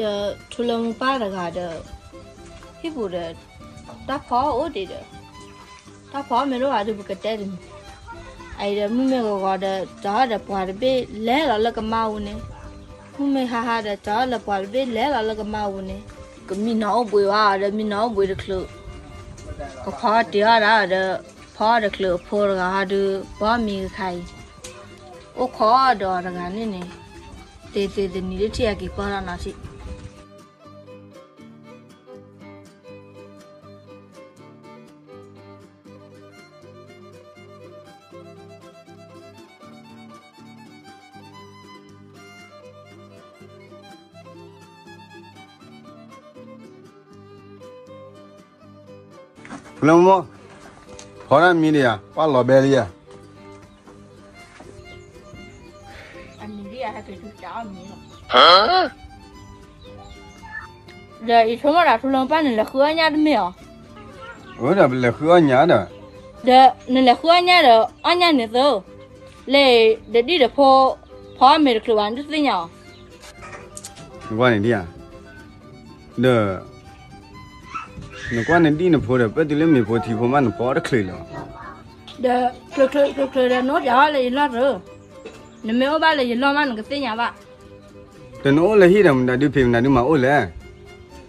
ဒီးထူလၢမူပၢ်တဂၤဒီး ဟံၣ်ပူၤဒီး တၢ်ဖီအိၣ်ဒံးဒီး တၢ်ဖီမ့ၢ်တအိၣ်ဘၣ်ဒီး ပကတဲတမံၤ, အအံၤဒီးမုၢ်မ့ၢ်ဂီၤဂီၤဒီး ကၠီဒီးပှၤတဘ့ၣ်လဲၤလီၤလၢကမါပူၤန့ၣ်, မုၢ်မ့ၢ်ဟါဟါဒီး ကၠီဒီးပှၤတဘ့ၣ်လဲၤလီၤလၢကမါပူၤန့ၣ်, ကမံနီၤအိၣ်ဘှံးဝဲဒီး မံနီၤအိၣ်ဘှံးတချုး, ကဖီတ့ၢ်အီၣ်ဒၣ်ဒီး ဖီတချုးအဖိတဂၤဟီဒီး ဘီမံကခါအံၤ, အိၣ်ခိးဒီးတဂၤန့ၣ်န့ၣ်, တ့သ့တနံၤဒၣ်ထံၣ်အက့ၤပၢၢ်ထီၣ်နီၤထံၣ် ဖျိမိၢ်, ဖီတၢ်မံဒံးဧါ, ပှၢ်လီၤဘဲလံဧါ. ဒီးယဆိကမိၣ်ဒၣ်ထူလၢပၢ်န့ၣ် လဲၤဃုအီၣ်ညၣ်တမ့ၢ်အီၤ, အၢ ဒီးပလဲၤဃုအီၣ်ညၣ်ဒီး, ဒီးနလဲၤဃုအီၣ်ညၣ်ဒီး အီၣ်ညၣ်န့ၣ်သု, လၢဒီးဒံၣ်ဒီးဖိ ဖီမ့ၤတချုးဘၣ် နတသ့ၣ်ညါအီၤ, နကွၢ်န့ၣ်ဒံၣ်ဧါ, ဒီး နကွၢ်နဒံၣ်နဖိဒီး ပၢၢ်တုၤလၢမ့ၤဖိထံဖိမး နဖီအီၣ်တချုးလၢၤဘၣ်. ဒီး ချုးချုးဒီး နအိၣ်ပၠးအီၣ်လၢယလီၢ်တရၢ, နမ့ၢ်အိၣ်ဘၣ်လၢယလီၢ်မး နကသ့ၣ်ညါဘၣ်. ဒီးနအိၣ်လၢဟံၣ်ဒီးမတၤဒုးဖံးမတၤဒုးမၤအိၣ်လဲၣ်,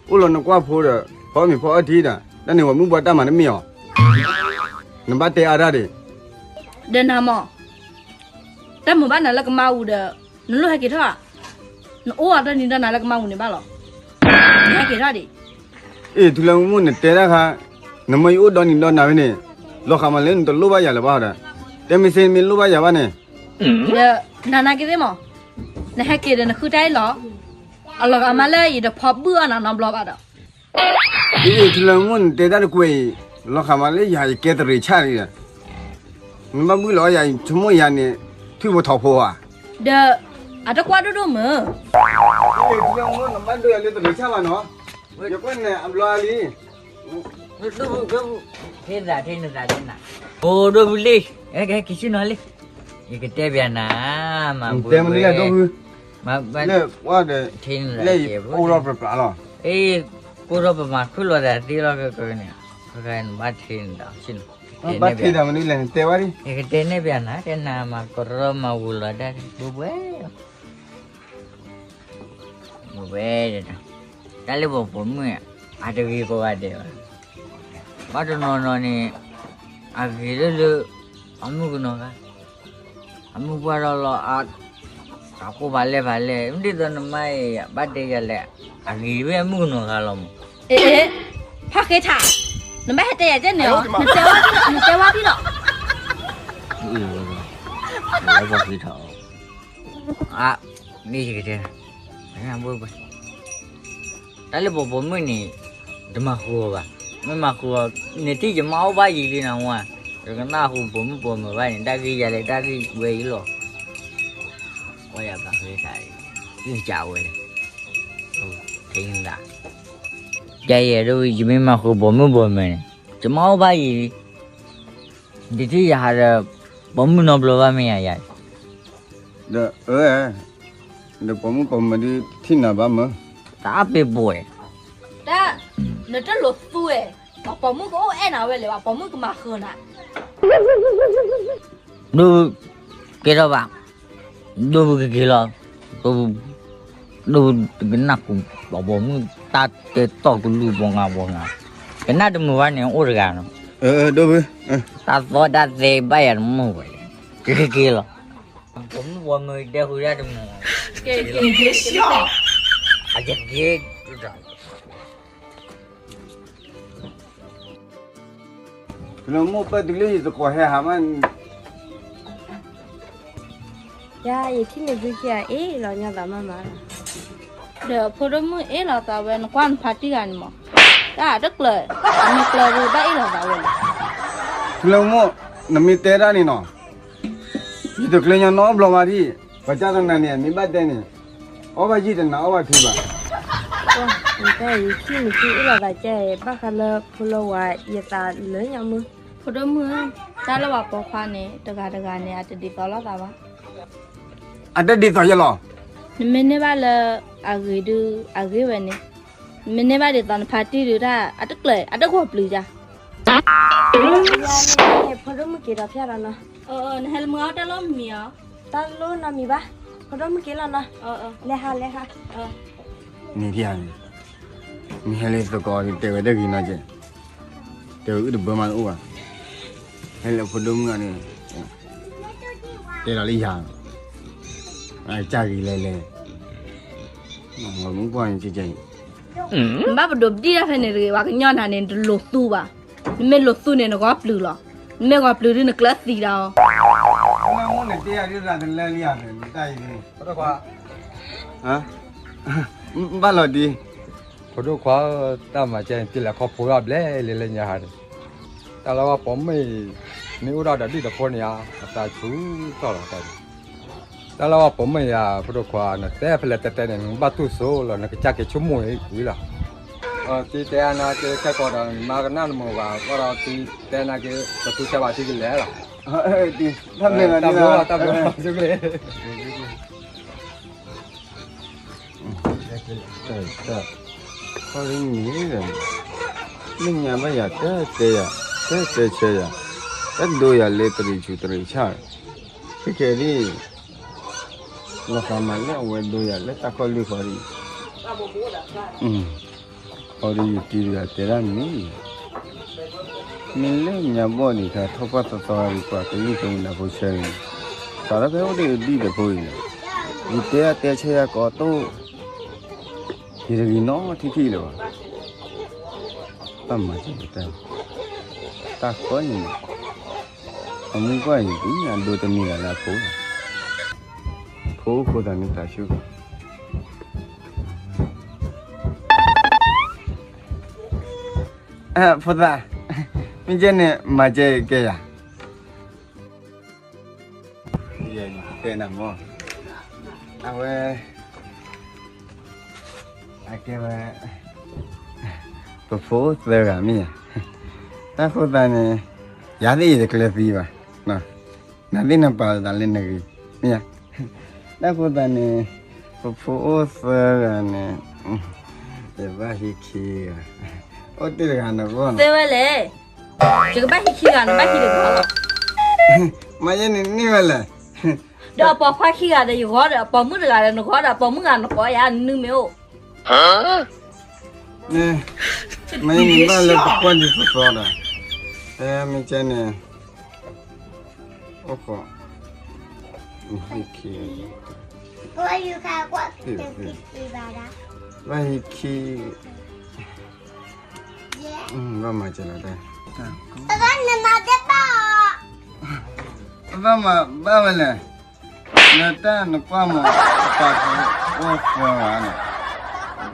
အိၣ်လီၤနကွၢ်ဖိဒီး ဖီမ့ၤဖီအီၣ်ထံဒီး တၢ်န့ၣ်ဝဲမုၢ်ဘှီတၢ်မၤတမ့ၢ်အီၤ, နဘၣ်တဲအါတၢ်ဒံး, ဒီးနၤမး တၢ်မုာ်ဘၣ်နၤလၢကမါပူၤဒီး နလိၣ်ဟဲက့ၤထီၣ်ဧါ, နအိၣ်အီၤတၢ်နံၤဒီးနၤလၢကမါပူၤန့ၣ်ဘၣ်လီၤ, နဟဲက့ၤထီၣ်ဒံး. အ့ၣ် ထူလၢမုၢ် နတဲတၢ်ခါ, နမ့ၢ်ယအိၣ်ဒီနံၤဒီနၤဝဲန့ၣ်, လီၤဃာ်မးလၢနတလိၣ်ဘၣ်ယၤလၢၤဘၣ်ဒီး, တဲမ့ၢ်စ့မ့ၢ်လိၣ်ဘၣ်ယၤဘၣ်န့ၣ်, ဒီးနၤနာ်က့သ့ၣ်မး, နဟဲက့ၤဒီးနဃုတၢ်အ့ၣ်လီၤ, အလီၤဂာ်မးလၢယတဖီဘုၣ်အီၣ်နၤနီတဘျီဘၣ်ဒီး အ့ၣ် ထူလၢမုၢ် နတဲတၢ်တကွဲးအံၤ, လီၤဃာ်မးလၢယၤယကဲတရံးဆၣ်လံဒီး, နဘၣ်ဘုၣ်လီၤယၤ ယဆိကမိၣ်ယၤန့ၣ်, ထွံၣ်ဖိထိးဖိဧါ, ဒီး အတကွၢ်ဒိၣ်ဒိၣ်မုၢ်, အ့ၣ် ထူလၢမုၢ် နဘၣ်ဒိယၤလၢတရံးဆၣ်ဘၣ်နီၤ, ယကွၢ်န့ၣ်အဘျီအါလံ ဒိၣ်ဘုၣ် ဒိၣ်ဘုၣ် ထံနသး ထံနသး ထံနသး, အိ ဒိၣ်ဘုၣ်လံ, ကဲက့ၤဆ့ၣ်နီၤလံ, ယကတဲပျးနၤ, မၤဘှဲ တဲမနုၤလဲၣ် ဒိၣ်ဘုၣ်, လၢပှၢ်ဒီး, လၢယအိၣ်ထီၣ်ပြးပြးလီၤ, အ့ ကိၢ်ထီၣ်ပမၤခုၣ်လီၤသးသ့လီၤကကန့ၣ်, နဘၣ်ထံနသးဆ့ၣ်နီၤ, ဘၣ်ထံသးမနုၤလဲၣ် နတဲဝဲဒံး, ယကတဲနဲၣ်ပျးနၤ တဲနၤမၤကရီမၤဝူၤလီၤဒၣ် ဘှဲဘှဲလီၤ ဘှဲဘှဲ, တၢ်လၢပှၤပိာ်မုၣ်, အတဂ့ၤကိးဂၤဒဲးဘၣ်, ဘၣ်တနီၤနီၤန့ၣ်, အဂ့ၤလၢလၢ, အမုၣ်ကနီၤခါ, အမုၣ်ပှၢ်ထီၣ်လီၤ, အကိၢ်ဖးလဲၢ်ဖးလဲၢ် မ့ၢ်ဒ်သိးနမါအံၤ ဘၣ်တဲယၤလဲၣ်, အဂ့ၤဝဲအမုၣ်ကနီၤခါလီၤမး, အ့ ဖးဃ့ထး, နဘၣ်ဟဲတဲယၤကဲန့ၣ်လီၤ, နတဲဝဲဒံးလီၤ, ဖးဃ့ထး, အ, မ့ၢ်ယကတဲ, ဘှဲဘှဲ တၢ်လၢပှၤပိာ်မုၣ်န့ၣ်, တမၤဃုာ်အီၤဘၣ်, မ့ၢ်မၤဃုာ်အီၤ, နထံၣ်ယမါအိၣ်ဘၣ်ယံာ်လံနဝဲ, ယကနၣ်ဟူပိာ်မုၣ်ပိာ်မၢၤဘၣ်န့ၣ် တၢ်ဂ့ၢ်ယၤလဲၣ် တၢ်ဂ့ၢ်ဝဲအံၤလီၤ, ကွၢ်ယၤဘၣ်ဃ့ထး, ဂ့ၢ်ကးဝဲလဲၣ်, ထံနသး, ယဲဒၣ် ယမ့ၢ်မၤဃုာ်ပိာ်မုၣ်ပိာ်မၢၤန့ၣ်, ယမါအိၣ်ဘၣ်ယံာ်လံ ဒ်ထံၣ်ယၤဟးဒီး, ပိာ်မုၣ်နီတဘျီဘၣ်မ့ၢ်ယၤယၤ, ဒီးအၢ, ဒီးပိာ်မုၣ်ပိာ်မၢၤဒုးထံၣ်နၤဘၣ်မၢ်, တၢ်အပ့ၤဘှဲ, တၢ်, နတလိၣ်သူဝဲ, ပှၤပိာ်မုၣ်ကအိၣ်အဲၣ်နၤဝဲလဲၣ်ဘၣ် ပိာ်မုၣ်ကမၤဃုာ်နၤ ဒိၣ်ဘုၣ်, ကဲထီၣ်ဘၣ်, ဒိၣ်ဘုၣ်ကက့ၤလီၤ, ဒိၣ်ဘုၣ်, ဒိၣ်ဘုၣ်ကနၣ်ဃုာ်, ပှၤပိာ်မုၣ်တၢ်တဲတီၢ်ကလုၢ်ပှၤငါပှၤငါ, ကနၣ်တမုာ်ဘၣ်န့ၣ်အိၣ်တဂၤနီၤ, တၢ်သီတၢ်သဲဘၣ်ယၤတမုာ်ဝဲလဲၣ်, ကက့ၤလီၤ, ပိာ်မုၣ်ပိာ်မၢၤတဲဃုာ်တၢ်တမုာ်, ကက့ၤ, ကက့ၤ, လၢမိၢ်ပၢ်တုၤလၢယသကိးဟဲဟးမး, ယၤ ယထံၣ်န့ၣ်သုခံဂၤအ့ၣ်လီၤညီသးမးမးလီၤ, ဒီးဖိဒိၣ်မုၣ်အ့ၣ်လီၤသးဝဲ နကွၢ်နဖါတံၢ်ဂၤန့ၣ်မး, တၢ်တကျၢၤ, မ့ၢ်ကျၢၤဒီးဘၣ်အ့ၣ်လီၤသးဝဲလီၤ, ထူလၢမိၢ်, နမ့ၢ်တဲတၢ်န့ၣ်နီၤ, ယတကျၢၤညီနီတဘျီဘၣ်ဒံး, ပှၤကၢ်သနာ်န့ၣ် မ့ၢ်ဘၣ်တဲန့ၣ်, အီၣ်ဘၣ်ယံာ်တနၤအီၣ်ဘၣ်ထံဘၣ်, ယထံၣ်န့ၣ်သုအ့ၣ်လီၤသးကဲ, ဘၣ်ဃးလၢဖိလၢဝၤ ယသးလၢညါမုၢ်, ဖိဒိၣ်မုၣ်, တၢ်လၢပှၤပိာ်ခွါန့ၣ် တဂၤတဂၤန့ၣ် အတဒ်သိးလိာ်သးဘၣ်, အတဒ်သိးယဲလီၤ, နမ့ၢ်န့ၢ်ဘၣ်လၢအဂ့ၤဒုး အဂ့ၤဝဲန့ၣ်, နမ့ၢ်န့ၢ်ဘၣ်ဒ်သိးနဖါတံၢ်ဒုးတၢ် အတကျၢၤ အတဂီၤပျုၤဒၣ်. ဖိဒိၣ်မုၣ်က့ၤဒီးဖၠၣ်လီၤနီၤ. နဟဲလၢမုၢ်အီၣ်တၢ်လီၢ်မံၤအီၤ, တၢ်လီၢ်နီတမံၤဘၣ်, ဖိဒိၣ်မုၣ်က့ၤလီၤနီၤ. လဲၤဟး လဲၤဟး. န့ၣ်ဖဲန့ၣ် မ့ၢ်ဟဲလၢသကိးဒီး တဲဝဲတဂ့ၤနီၤကဲ, တဲဝဲအုၣ်တဘၢမးတအိၣ်ဘၣ်, ဟဲလၢဖိဒိၣ်မုၣ်အီၤန့ၣ်, တဲလီၤလၢယၤ, အကစၢ်ဂ့ၤလဲၤလဲၤ, မုၢ်ပှၢ်န့ၣ်ကဲကဲ, နဘၣ်ပဒိးပဒံၣ်တၢ်ဖဲန့ၣ်တဂ့ၤ, ပှၤကညီနၤန့ၣ် နတလိၤသူဘၣ်, နမ့ၢ်လိၤသူန့ၣ် နဂီၢ်ပျုၤလီၤ, နမ့ၢ်ဂီၢ်ပျုၤဒုးနကျၢၤသံဒီး မ့ၢ်မ့ၢ်နတဲယၤဒ်သိးတလၢလံဧါ, နတၢ်အံၤန့ၣ်, ဘၣ်လီၤဒံး, ဖိဒိၣ်ခွါ, တၢ်မၤကဲအံၤ တ့ၢ်လၢခီဖိဘၣ်ဘျဲၣ်လံလၢညါဟါန့ၣ်, တၢ်လၢဝဲပိာ်မုၣ်အံၤ, မ့ၢ်အိၣ်ဒီးဒၣ်ဒံၣ်တဖိန့ၣ်ဧါ, အသးဆူၣ်ထီၣ်လီၤတၢ်န့ၣ်, တၢ်လၢဝဲပိာ်မုၣ်အံၤဧါ ဖိဒိၣ်ခွါ, နတဲဖဲလဲၣ်တဲတဲန့ၣ် နဘၣ်တူၢ်စိလီၤ, နကစၢ်က့ၤဆိကမိၣ်ဝံၤလီၤ. တံၤတဲအါနၤက့ၤခဲကိာ်ဒီး နမါကနၣ်နမိၢ်ဘၣ်, ဃိဒီးတံၤတဲနၤက့ၤ ပသူတဲဘၣ်ထံကလဲၣ်လီၤ. တၢ်ဘျုးလီၤ, တၢ်ဘျုးလီၤ, တၢ်ဘျုးလီၤ. တၢ်, တၢ်, တၢ်ခီဒ်န့ၣ်ဒီး, လၢညါဘၣ်ယၤ တၢ်တဲယၤ, တၢ်တဲဆၢယၤ, တၢ်ဒိယၤလၢတရံးဆူးတရံးဆၣ်, ခဲကဲဒ်, လီၤဃးမးလၢအဝဲဒိယၤလၢတၢ်ခီၣ်လွံၢ်ဃီဒ်အံၤ, ဃီဒ်ယတံၤတဂၤတဲဒၣ်န့ၣ်, မ့ၢ်လၢညါဘီၣ်ဒံးခါ ထီၣ်ပှၢ်သီသီဂၤဒ်ပှၤကလုာ်ကမူၤနၤဖိဆၢန့ၣ်, စးထီၣ်ဖဲအိၣ်ဒံးအဒံၣ်တဖိအံၤန့ၣ်, ယတဲအတဲဆၢယၤကိးတိၢ် ယတဂ့ၤနီထံထံလၢၤဘၣ်. တၢ်မၤစၢၤတၢ်, တၢ်ဃီန့ၣ်, အမူကီၢ်အံၤဒ်န့ၣ် အဒိတမံၤဂၤလၢအဖိလီၤ. ဖိအိၣ်ဖိသးန့ၣ်တၢ်ဆူၣ်, ဖိသး, မ့ၢ်ကဲန့ၣ် မၤစၢၤကဲယၤ တဲနၤမၢ်, အဝဲ, အကဲဝဲ, ပဖိအိၣ်သၢဂၤမ့ၢ်ဧါ, တၢ်ဃိသးန့ၣ်, ယၤသ့ၣ်ယတကျၢၤသံဘၣ်, နၤသ့ၣ်နပာ်လီၤသးလၢနဂ့ၤ, မ့ၢ်ဧါ, တၢ်ဃိသးန့ၣ်, ပဖိအိၣ်သၢဂၤန့ၣ်, ယဘၣ်ဟံးခံဂၤ, အိၣ်တ့ၢ်တဂၤနဂီၢ်နီၤ, သၢဝဲလဲၣ် ယကဘၣ်ဟံးခံဂၤ နဘၣ်ဟံးတဂၤလီၤ. မ့ၢ်ယဲန့ၣ်န့ၢ်ဝဲလဲၣ်, ဒီးအပိာ်ခွါခံဂၤဒီးယဂီၢ်ဒီး အပိာ်မုၣ်တဂၤဒီးနဂီၢ်ဒီး အပိာ်မုၣ်ဂၤနကိးယၤ နနုၢ်မ့ၢ်အိၣ်, မ့ၢ်ယဲန့ၣ်ဘၣ်လၢပကွၢ်ဒံးသီသီဒီး, မ့ၢ်ကဲန့ၣ်, အိၣ်ခိး, ဟံးခံ, ဘၣ်ဟံးခံ, ဘၣ်မၤစၢၤလီၤတၢ်, ဘၣ်မၤဘၣ်ဝဲလဲၣ်, လၢတၢ်နကွၢ်မး ပပၢ်ဖိအိၣ်သၢဂၤန့ၣ်,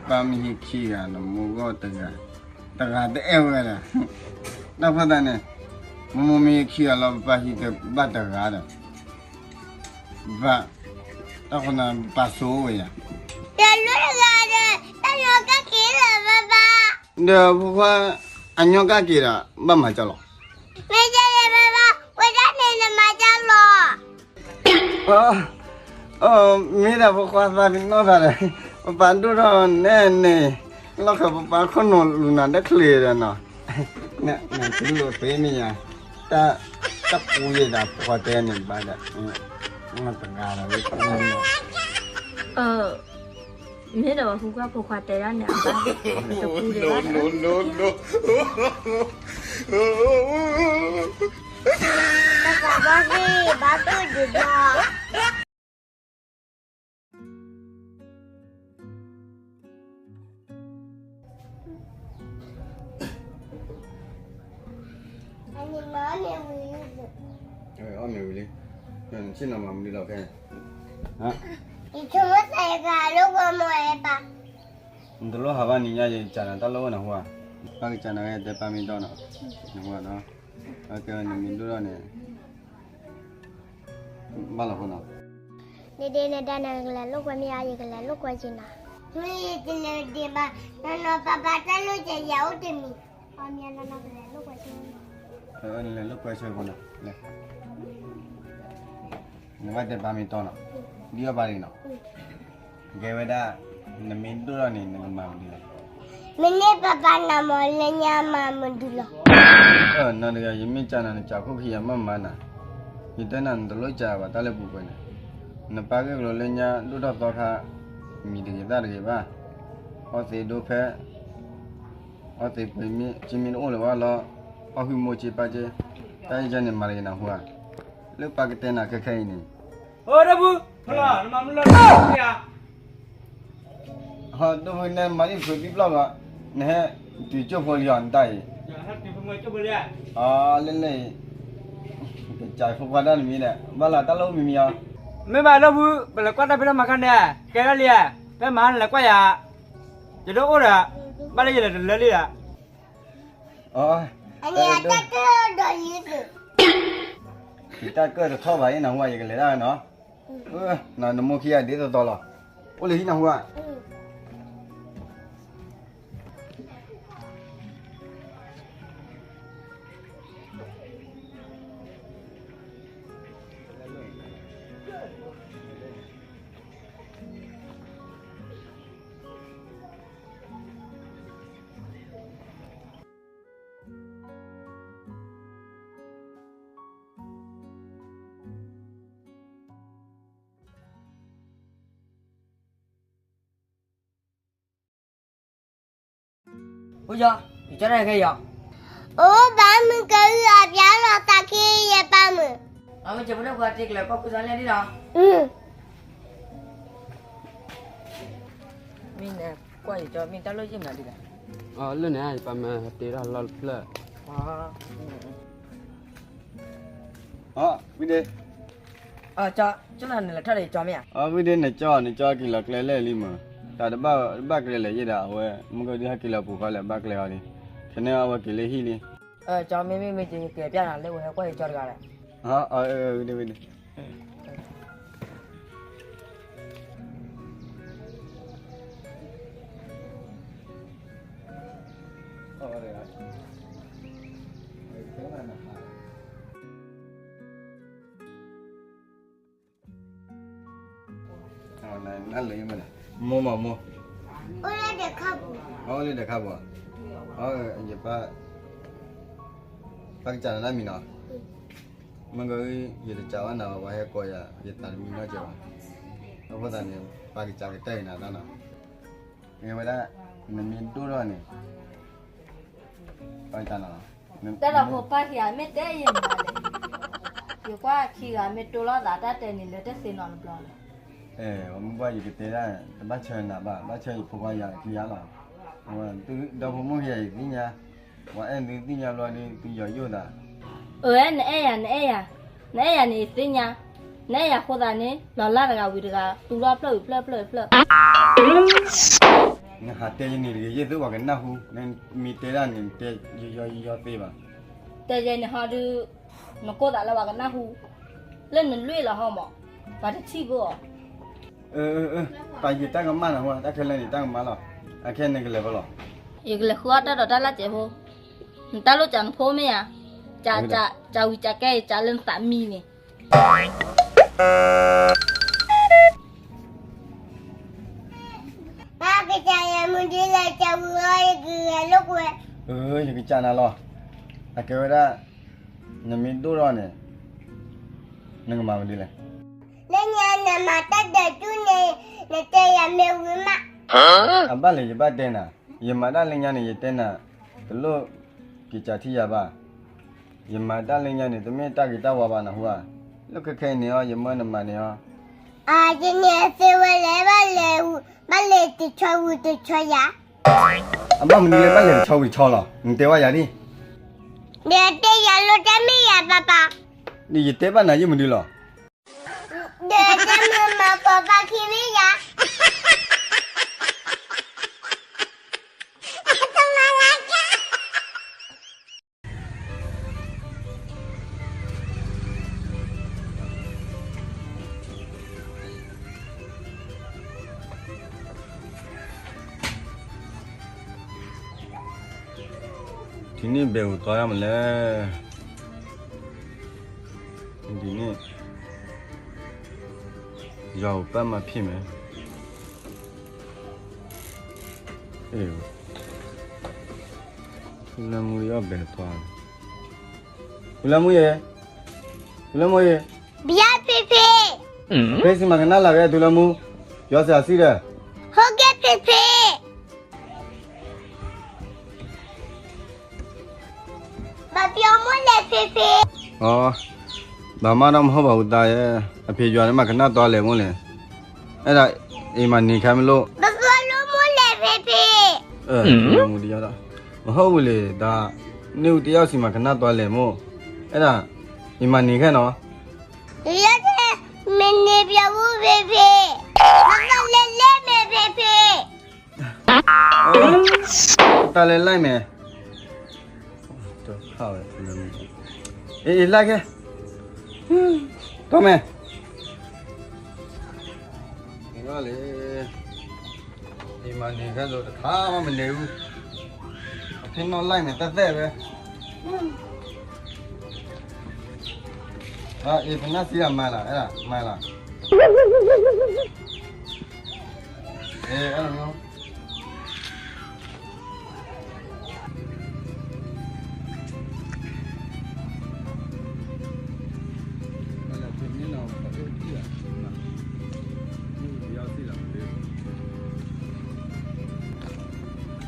ပပၢ်မ့ၢ်ဟံးခံဂၤ နမိၢ်ဂီၢ်တဂၤ, တဂၤတအဲၣ်ဝဲဒီး, တၢ်ဃိသးန့ၣ်, မိၢ်မိၢ်မ့ၢ်ဟံးခံဂၤလီၤ ပပၢ်ဟံးတဘၣ်တဂၤဒီး, ဘၣ်, တၢ်ဃိန့ၣ် ပပၢ်ဆိဝဲယၤ, တၢ်လၢတဂၤဒီး တၢ်ညီကၣ်က့ၤလၢၤဘၣ်ဘၣ်, ဒီးဖိခွါ, အညီကၣ်က့ၤဒီး ဘၣ်မၤကၢလီၤ, မ့ၢ်ကဲလၢၤဘၣ်ဘၣ် ဝဲဒၣ်န့ၣ်နမၤကၢလီၤ. မ့ၢ်ဒၣ်ဖိခွါသးပ့ၤနီၣ်သးဒီး, ပပၢ်ဒိၣ်ထီၣ်နဲၣ်န့ၣ်, လီၢ်ခၢၣ်ပပၢ်ခိၣ်နူာ်လူၤနၤတချုးဒီးနီၤ, နကလုၢ်အိၣ်သ့မ့ၢ်ယၤ, တၢ်, တၢ်ပူၤယဲဒၣ်ဖိခွါတဲန့ၣ်ဘၣ်ဒီး, တဂၤဒီးဝဲ, မ့ၢ်ဒီးဝဲဖိခွါဖိခွါတဲဒၣ်န့ၣ်အဘၣ်, တပူၤဒံးဘၣ်, တၢ်သးဘၣ်သ့ၣ်ဘၣ်ဒိၣ်ဒံးဘၣ်. အီၣ်မ့ၤဝံၤလံ, နဆ့ၣ်နီၤမၤမနုၤလီၤဖဲန့ၣ်, ယဆိကမိၣ်သးယကဟးလိာ်ကွဲမ့ၢ်ဝဲပၢ်, နတလိၣ်ဟးဘၣ်နံၤညါ ယကစၢ်နၤတၢ်လိၣ်ဝဲနဟူဧါ, ပၢ်ကစၢ်နၤဝဲတဲပၢ်မ့ၢ်ဒီးနီၤ, နဟူဧါနီၤ, အကဲဝဲနမ့ၢ်ဒိၣ်ထီၣ်န့ၣ် ဘၣ်လီၤဖိနီၤ, ဒ့ဒ့နဒါနကလဲၤလိာ်ကွဲမ့ၢ်ဧါ, ယကလဲၤလိာ်ကွဲက့ၤနီၤ, မ့ၢ်ယတလဲၤဒ့ဘၣ်, နီၤနီၤပၢ်ပၢ်တၢ်လိၣ်ကဲယၤအိၣ်တမံၤ, အီၤမ့ၢ်နီၤနီၤကလဲၤလိာ်ကွဲက့ၤ, နလဲၤလိာ်ကွဲဆိဖိနီၤ, နဘၣ်တဲပၢ်မ့ၢ်တီနီၤ, ဒ်အီၣ်ပၢ်လံနီၤ ကဲဝဲဒၣ်, နမ့ၢ်ဒိၣ်ထီၣ်န့ၣ် နကမၤမနုၤလဲၣ်. မ့ၢ်န့ၢ်ပၢ်ပၢ်နၤမ့ၢ်လၢညါမၤမနုၤလီၤ. အၢ နၤတဂၤ ယမ့ၢ်ကးနၤ နကးခိၣ်ခံ ယမ့ၢ်မၤနၤ, ယတဲနၤ နတလိၣ်ကးဘၣ်တၢ်လၢပူၤကွံာ်န့ၣ်, နပၢ်ဂ့ၢ်ကလီလၢညါဒိၣ်ထီၣ်သီခါ, မံၤတဂ့ၤသၣ်တဂ့ၤဘၣ်, အီသံးဒိဖဲ အီသံးပှ့ၤမ့ၢ်က့မ့ၢ်တအိၣ်လၢၤဘၣ်လီၤ, အီၣ်ဟုၣ်မိၢ်က့ပၢ်က့, တၢ်ယကဲန့ၣ် မၤတဂ့ၤနၢ်ဟူဧါ, လၢပၢ်ကတဲနၤခဲခဲအံၤန့ၣ်, အိၣ်ဒီပုၢ်, ဖလီၤ နမၤမနုၤလီၤ, ဟီ ဒီပုၢ် နမၤလံဖုးသံပျီၢ်ဘၣ်, နဟဲတုၤကၠိဖိလံအီၤ နတၢ်အံၤ, အလၢလၢအံၤ, ကစၢ်ဖိခွါဒၣ်တမံၤဒီး ဘၣ်လီၤတၢ်လၢအိၣ်မံၤမံၤအီၤ, မ့ၢ်ဘၣ်ဒီပုၢ် ပလဲၤကွၢ်တၢ်ဖံးတၢ်မၤခါန့ၣ်, ကဲထီၣ်လံ, ဖဲမဟါနလဲၤကွၢ်ယၤ, ယဒိၣ်အိၣ်ဒီး, ဘၣ်လၢယလဲၤတလၢလံဒီး အတၢ်ကၢၣ်ဒီးယံၤ, ယတၢ်ကၢၣ်တထီၣ်ဘၣ်အံၤ နၢ်ဟူဧါ, ယကလဲၤဒၣ်နီၤ, နမိၢ်ခံဂၤဒ်သိးသိးလီၤ, အိၣ်လၢဟံၣ်နၢ်ဟူဧါ. အိၣ်ယီၤ, ယကၠီတၢ်ခဲအံၤ, အိၣ်ဘၣ်မုၢ်ကရၢအပျါလီၤသးခံ ယပၢ်မုၢ်, အမ့ၢ်ကဲဖိဒိၣ်ခွါတ့ကျဲၤကွၢ်ကူစါလဲၣ်ဒ်နီၤ, မ့ၢ်နကွၢ်ယကၠီ မ့ၢ်တၢ်လိၣ်ယံၣ်မနုၤဒ်လဲၣ်, လၢန့ၣ် ယပၢ်မၢတ့ထီၣ်လီၢ်တဖျၢၣ်, ဝံၤဒ့ ကၠီလၢနလဲၤထီၣ်ဒီးယကၠီမ့ၢ်ဧါ, ဝံၤဒ့ နကၠီ နကၠီက့ၤလီၤကျဲလဲၣ်လံမး, တၢ်တဘၣ်ကျဲလဲၣ်ယဲဒၣ် အဝဲ မုၢ်ကဒုဟဲက့ၤလီၤပူၤဃီလဲၣ် ဘၣ်ကျဲအီၤလံ, ခဲန့ၣ်အဝဲက့ၤလၢဟံၣ်လံ, ကၠီမ့ၢ်မ့ၢ်မ့ၢ်က့ၤ ယက့ၤပျၢ်နၤလၢဝဲဟဲကွၢ်ယကၠီတဂၤဒီး, ဝံၤဒ့ ဝံၤဒ့ မိၢ်မးမိၢ်, အိၣ်လၢဒဲးခါပူၤ, ယပၢ်, ပၢ်ကစၢ်နၤတၢ်မံၤနီၤ, မ့ၢ်က ယတစံးဘၣ်နၤဘၣ် ပှၤဟဲကိးယၤ ယသးတမံနီတစဲးဘၣ်, အဃိသတးန့ၣ် ပၢ်ကစၢ်ကတဲာ်က့ၤနၤတၢ်နီၤ, မ့ၢ်ဝဲဒၣ်, နမ့ၢ်ဒိၣ်ထီၣ်န့ၣ် ပၢ်ကစၢ်နီၤ, တၢ်ဒီးဖိပၢ်ခံဂၤမ့ၢ်တဲယဲၢ်မနုၤလဲၣ်, ယကွၢ်ခံဂၤမ့ၢ်တိၢ်လိာ်သးတၢ်တဲန့ၣ် လၢတသ့နီတဘျီလဲၣ်, အမ့ၢ်ကွၢ်ယကတဲဒၣ် တဘၣ်ဆၢနၤဘၣ် ဘၣ်ဆၢယဖိခွါယၤခံဂၤလီၤ, ဒီဖိမိၢ်ခံဂၤယသ့ၣ်ညါ, ပှၤအဲၣ်သုသ့ၣ်ညါဘျီဒီး သုယီၤယိၣ်သး, အၢ နအဲၣ်ယၤ နအဲၣ်ယၤ, နအဲၣ်ယၤန့ၣ်ယသ့ၣ်ညါ, နအဲၣ်ယၤဃိသးန့ၣ် လီၤလၢ်တဂၤဝံၤတဂၤ သူၣ်ထီၣ်ဖျၢၣ်ဝံၤဖျၢၣ်ဖျၢၣ်ဝံၤဖျၢၣ် နဟးတဲယန့ၣ်တဂ့ၤ ယဲၢ်သုပှၤကနၢ်ဟူ, နမ့ၢ်တဲဒၣ်န့ၣ် နတဲယီၤယီၤယီၤသ့ဘၣ်, တဲယဲန့ၣ်ဟီဒုး, နကိၢ်သးလၢပှၤကနၢ်ဟူ, လၢနလွံၢ်လီၤဟီမး, ပှၤတထံၣ်ဘၣ်အီၤ, ပာ်ယတၢ်ကမၣ်နဟူ တၢ်ခဲလၢာ်န့ၣ် တၢ်ကမၣ်လီၤ, အခဲနကလဲၤဖဲလဲၣ်, ယကလဲၤဃုအီၣ်တၢ်ဒီးတၢ်လၢစဲးဖိ, နတၢ်လိၣ်စးနဖိမ့ၢ်ဧါ, စးဝံၤစးကဲစးလၢနသးမံန့ၣ် ပၢ်ကစၢ်ယွၤမုၢ်ဒ်လဲၣ် ကဝံၤအီၤ ယကဂဲၤလိာ်ကွဲ, ယကစၢ်နၤလီၤ, အကဲဝဲဒၣ်, နမ့ၢ်ဒိၣ်ထီၣ်န့ၣ်, နကမၤမနုၤလဲၣ်, လၢညါနမၤတၢ်ဒဲးတူၢ်န့ၣ်, နတဲယၤမ့ၢ်ဝံၤမး, အဘၣ်လဲၣ် ယဘၣ်တဲနၤ, ယမၤတၢ်လၢညါန့ၣ် ယတဲနၤ, တလိၣ်က့ၤစးထံၣ်ယၤဘၣ် ယမၤတၢ်လၢညါန့ၣ် တမ့ၢ်တၢ်ဂ့ၤတၢ်ဝါဘၣ် နဟူဧါ, လၢခဲခဲအံၤန့ၣ်အီၤ ယမၢနမၤန့ၣ်အီၤ, အယန့ၣ်အသ့ဝဲလဲၣ် ဘၣ်လဲၤတဆီဝံၤတဆီယၤ, အဘၣ်မနုၤလၢဘၣ်လဲၤတဆီဝံၤတဆီလီၤ နတဲဝဲယၤဒ်, ဒီးတဲယၤလိာ်တၢ်မ့ၢ်ယၤပၢ်ပၢ်, ဒီးယတဲဘၣ်နၤယမနုၤလီၤ, ဒီးတဲမုာ်မၤပိာ်ပၢ်ခံမ့ၢ်ယၤ ထံန့ၣ်ဘဲဧိၤသီယါမလဲၣ်, ဒ်န့ၣ်, ယွၤဧိၤပၢ်မၤဖံးမဲာ် ထူလၢမူအီၣ်ဘဲသွါ, ထူလၢမူယဲ, ထူလၢမူယဲ, ဘၣ်ယါဖံဖံ, ဖဲစံးမၤကနၣ်လၢ်ဝဲထူလၢမူ, ယီၤစဲးအစံၣ်ဒီး, ဟိကဲဖံဖံ. ဘၣ်ပျီမိၢ်လဲၣ်ဖံဖံ. အီ, ဘၣ်မၤနီၢ်မဟီၣ်ဘၣ်အူသးယဲ, အဖံယွၤန့ၣ်မၤကနၣ်တွါလဲၣ်မိၢ်လဲၣ်, အဲၣ်ဒၣ်, အံၤမၤနံၤခဲမ့ၢ်လိၣ်. ဘၣ်ပျီမိၢ်လဲၣ်ဖံဖံ. မူဒယီဒီး, မဟီၣ်ဝံၤလံဒီး, န့ၢ်အူတယီၣ်စံးမၤကနၣ်တွါလဲၣ်မိၢ်, အဲၣ်ဒၣ်, အံၤမၤနံၤခဲနီၤ. ယီၤထဲ, မ့ၢ်န့ၢ်ပျီအူဖံဖံ, ဘၣ်သးလဲၤလဲၤမဲာ်ဖံဖံ. တၢ်လဲၤလဲၤမဲာ်, အ့ၣ် အ့ၣ် လဲၤခဲ, တီမဲာ်, လံ, အံၤမၤနံၤခဲလိာ်တခါမ့ၢ်မနုၤအူ, အဖဲနီၣ်လဲၤမဲာ်တၢ်သဲၣ်ဝဲ, အ့ၣ် ဖနၢ်စံးမၤလီၤ, အဲၣ်ဒၣ်, မၤလီၤ, အ့ၣ် အဲၣ်လီၤမ့ၢ်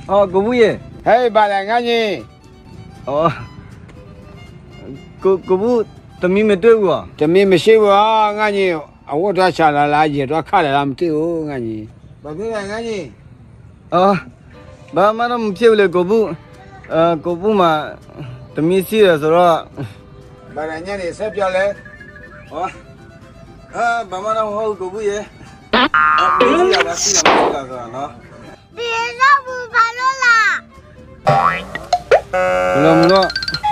အီ ကိးပူယဲၢ်, ဟဲဘၣ်လဲၣ်ငါညီ, အီ, ကိးပူ, တမံၤမ့ၢ်တ့ၢ်ဝဲအီၤ, တမံၤမ့ၢ်စ့ဝဲအီၤ ငါညီ, အဝဲဒၣ်ဆၣ်လၢ်လၢ် ယဲၢ်ဒွးခါလဲၣ်လၢမ့ၢ်တ့ၢ်ဧိၤ ငါညီ, ဘၣ်မ့ၢ်လဲၣ်ငါညီ အီ, ဘၣ်မၤနီၢ်မ့ၢ်ဖျ့ဝံၤလၢကိးပူ, ကိးပူမး, တမံၤစံၣ်ဒီးစရီ, ဘၣ်တၢ်ညါန့ၣ် ဆဲးပျီလဲၣ်, အီ, ဘၣ်မၤနီၢ်မ့ၢ်ဟီၣ်ကိးပူယဲၢ်, မ့ၢ်စံၣ်ယၤဘၣ်စံၣ်လီၤမ့ၢ်စံၣ်လီၤသနီၤ, ပယီၤပူၤဖးလိလၢ် လၢမူလီၤ, စီၣ်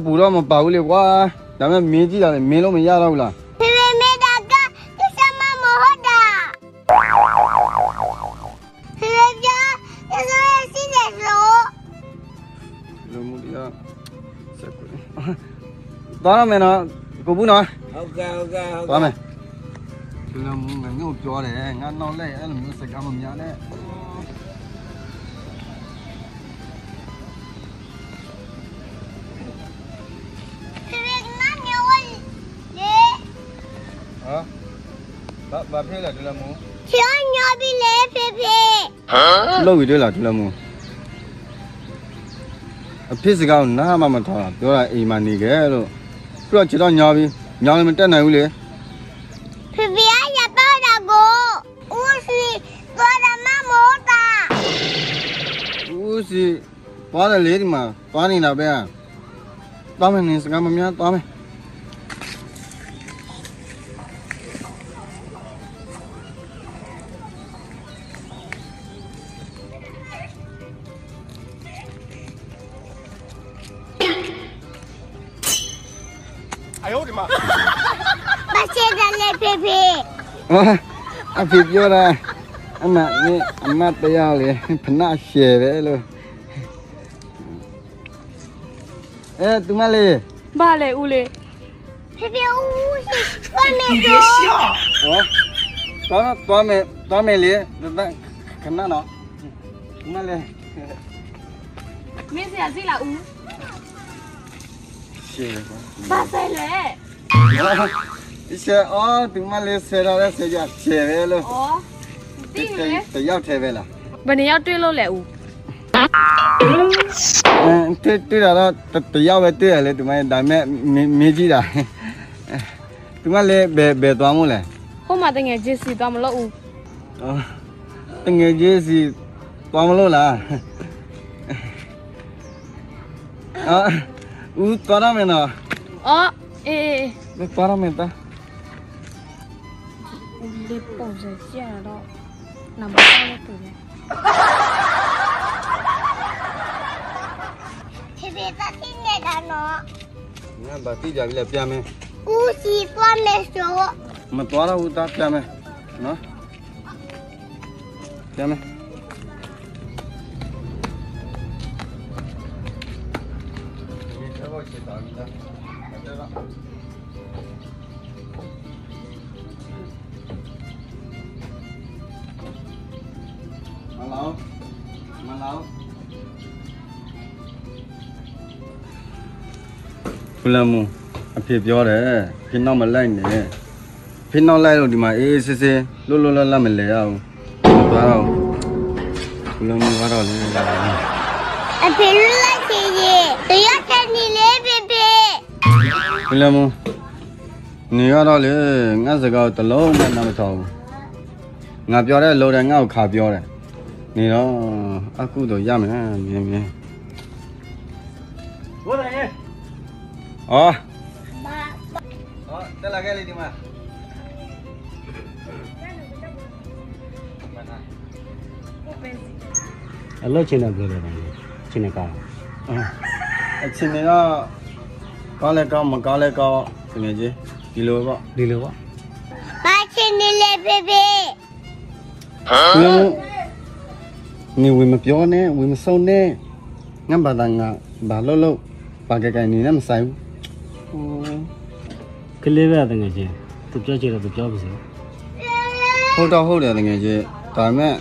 ပူၤထီၣ်မပာ်ဝံၤလံကွၢ်, တၢ်မ့ၢ်မ့ၢ်ကံၣ်ဒီး မ့ၢ်လိၣ်မ့ၢ်ယၢ်ထီၣ်ဝံၤလီၤ, ဖဲမ့ၢ်ဒၣ်ကါ, ကစၢ်မၤမုာ်ဟီၣ်ဒၣ်, ဖဲမ့ၢ်ပျီ, ကစၢ်စံၣ်တဲၤစိး, လၢမူဒံး, သွားတော့မယ်နော်, ကိုဘူးနော်, သွားမယ်, လၢမူ ငါညို့ပြောတယ်, ငါနောက်လှည့်အဲ့လိုမျိုးစကားမများနဲ့. ဘာဖြစ်လဲ တူလမူ, ဆရာညီပြီလေဖေဖေ, လုပ်ပြီတွေ့လား တူလမူ, အဖေ့စကားကိုနားမမထောင်တာ ပြောတာအိမ်မှာနေခဲ့လို့, ပြီးတော့ခြေတော့ညောပြီ, ညောလည်းမတက်နိုင်ဘူးလေ, ဖေဖေကရတော့တာကို, ဦးစီသွားတယ်မမို့တာ, ဦးစီသွားတယ်လေဒီမှာ, သွားနေတာပဲ, သွားမယ်နေစကားမများ, သွားမယ်. ဘၣ်ဆဲးတၢ်လဲၣ်ဖေဖေ, အဖေပြောတာ, အမမ့ၢ်အမတ်တရားလေ, ဖနရှယ်ပဲလို့. အဲ သူမလေး, ဘၣ်လဲၣ်အူလံ, ဖေဖေဦး, သွားမယ်ဆို, သွားမယ်, သွားမယ်လေ, ခဏနော်, သူမလေး, မင်းစရာစီလာဦး, ဘၣ်ဆဲးလဲၣ်, ဆဲး, သူမလေးဆဲးထားတဲ့ဆဲးကြဆဲးပဲလို့, တယောက်ထဲပဲလား, ဘယ်နှစ်ယောက်တွေ့လို့လဲဦး, တွေ့တာတော့တယောက်ပဲတွေ့ရတယ် သူမလေး, ဒါပေမဲ့မေးကြည့်တာ, သူမလေး ဘယ်သွားမလို့လဲ, ဟိုမှာသူငယ်ချင်းဆီသွားမလို့ဦး, သူငယ်ချင်းဆီသွားမလို့လား, ဦးသွားတော့မယ်နော်, သွားတော့မယ်သား. ဦးလေးပုံစံကြည့်ရတော့, နံပါတ်လေးတူတယ်, ဖေဖေသွားကြည့်နေတာနော်, ငါဘာကြည့်ကြပြီလဲ, ပြမယ်, ဦးစီသွားမယ်ဆို, မသွားတော့ဘူးသား, ပြမယ်နော်, ပြမယ်. ဟယ်လို, ဖုလၢမူ, အဖေပြောတယ်, ဖဲနောက်မလိုက်နဲ့, ဖဲနောက်လိုက်လို့ဒီမှာအေးအေးဆေးဆေး လှုပ်လှုပ်လှုပ်လှုပ်မလဲရဘူး, သွားတော့, ဖုလၢမူသွားတော့လေ, အဖေလှုပ်လိုက်ချင်ရင် တယောက်တည်းနေလေ ဖေဖေ. ဖုလၢမူ, နေရတော့လေ, ငါ့စကားကိုတစ်လုံးမှနားမထောင်ဘူး, ငါပြောတဲ့အလုပ်တိုင်း ငါ့ကိုခါပြောတယ်, နေတော့, အခုတော့ရမယ်, မင်း, မင်း. အီ, တက်လာခဲ့လေဒီမှာ, အလုပ်အခြေအနေဘယ်လိုလဲ, အခြေအနေကောင်းလား, အ, အခြေအနေတော့, ကောင်းလည်းကောင်း, မကောင်းလည်းကောင်း, တကယ်ကြီး, ဒီလိုပေါ့, ဒီလိုပေါ့. ဘာအခြေအနေလဲ ဖေဖေ. မင်း, နေဝင်မပြောနဲ့, ဝင်မဆုတ်နဲ့, ငါဘာသာငါ, ဘာလုပ်လုပ်, ဘာကိုင်ကိုင်နေနဲ့ မဆိုင်ဘူး. ကလေးပဲ တကယ်ကြီး, သူပြောချင်တော့ သူပြောပါစေ. ဟုတ်တော့ဟုတ်တယ် တကယ်ကြီး, ဒါပေမဲ့,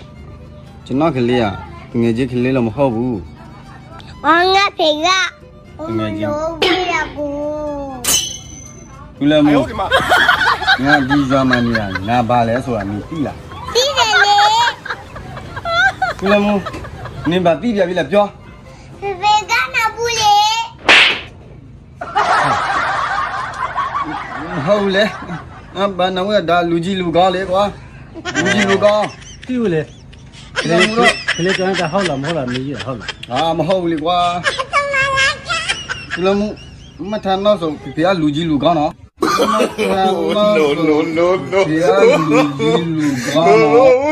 ကျွန်တော့်ကလေးက သူငယ်ချင်းကလေးလည်းမဟုတ်ဘူး. ငါ့ဖေက တကယ်ကြီး, ဝေးတာကို. ဖုလၢမူ, ငါဒီရွာမှာနေတာ ငါဘာလဲဆိုတာ နင်သိလား? သိတယ်လေ. ဖုလၢမူ, နင်ဘာသိပြပြီလဲ ပြော. ဖေဖေကနဘူးလေ. မဟုတ်ဘူးလေ, ဘာနဘူးလဲ, ဒါလူကြီးလူကောင်းလေကွာ, လူကြီးလူကောင်း. သိဘူးလေ, ဖုလၢမူတော့, ဖဲလဲကနတၢ်ဟီၣ်လီၤ မဟီၣ်လီၤ မ့ၢ်ယံာ်ဟီၣ်လီၤ. အာ, မဟုတ်ဘူးလေကွာ, ဖုလၢမူ, မ့ၢ်ထါနီၢ်စိၤ ဖေဖေက လူကြီးလူကောင်းနော်. မ့ၢ်ထါနီၢ်စိၤ ဖေဖေက လူကြီးလူကောင်းနော်.